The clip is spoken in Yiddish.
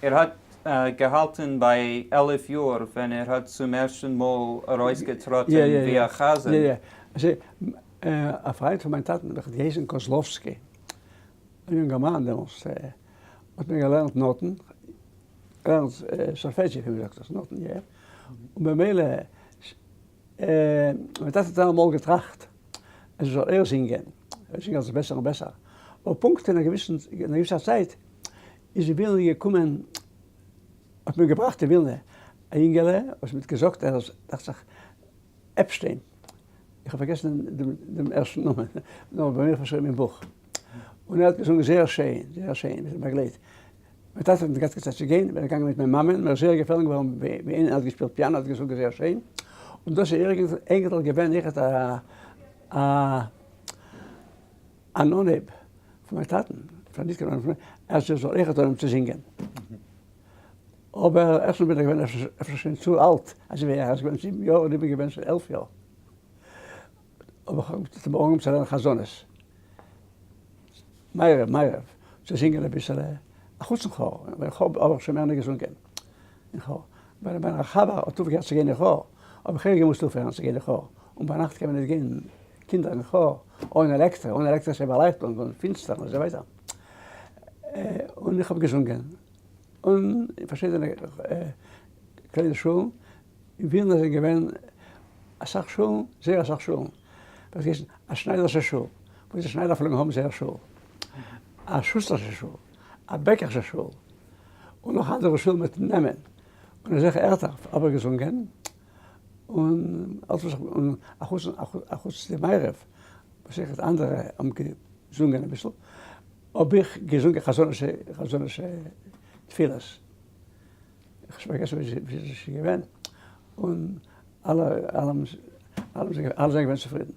ער האט געהאלטן ביי 11 יאר ווען ער האט צום ערשטן מאל ארויסגעטראטן ווי א חזן. יא יא. א פריינט פון מיין טאטן וועלכער האט געהייסן קאזלאווסקי, א יונגערמאן דעמאלסט, האט מיר געלערנט נאטן, געלערנט סאלפעדזשי ווי מ'זאגט דאס, נאטן יא, און במילא מיין טאטע האט אלעמאל געטראכט אז איך זאל ער זינגען, ער זינגט אלס בעסער און בעסער, אבער פונקט אין א געוויסן, אין א געוויסער צייט איז אין ווילנע געקומען, האט מען געבראכט אין ווילנע א יונגעלע וואס מען האט געזאגט ער איז דאכט זיך עפשטיין, איך האב פארגעסן דעם ערשטן נאמען, נאר ביי מיר פארשריבן אין בוך, און ער האט געזונגען זייער שיין, זייער שיין, באגלייט. מיין טאטע האט נישט געהאט קיין צייט צו גיין, בין איך געגאנגען מיט מיין מאמען, מיר איז זייער געפעלן געווארן ווי איינער האט געשפילט פיאנא, האט געזונגען זייער שיין, און דאס איז אייגענטליך געווען אויכעט א אן אנהייב פון מיין טאטן, פון נישט קיין אנהייב, אז איך זאל אויכעט אנהייבן צו זינגען. אבער ערשטנס בין איך געווען אפשר שוין צו אלט, אזוי ווי ער איז געווען זיבן יאר און איך בין געווען שוין 11 יאר, אבער איך האב אנגעהויבן צו לערנען חזנות. מעריב, מעריב, צו זינגען אביסעלע, א חוץ אין כאר, אין כאר האב איך שוין מער נישט געזונגען, אין כאר, ווייל מיין חבר האט אויפגעהערט צו גיין אין כאר, האב איך אויך געמוזט אויפהערן צו גיין אין כאר, און ביינאכט קען מען נישט גיין קינדער אין כאר, אן עלעקטרע, אן עלעקטרישע באלייכטונג און פינסטער און אזוי ווייטער, און איך האב געזונגען, און אין פארשידענע קליינע שולן, אין ווילנא זענען געווען אסאך שולן, זייער אסאך שולן, וואס געהייסן א שניידערשע שול, וואס די שניידער פלעגן האבן זייער שול, א שוסטערשע שול, א בעקערשע שול, און נאך אנדערע שולן מיט נעמען, און אזעלכע ערטער האב איך געזונגען, און אלץ וואס איך, און אחוץ אחוץ די מעריב, וואס איך אנדערע האבן געזונגען אביסל, האב איך געזונגען חזנ'ישע חזנ'ישע תפילות. איך האב שוין פארגעסן ווי עס איז געווען, און אלע אלע זענען געווען צופרידן.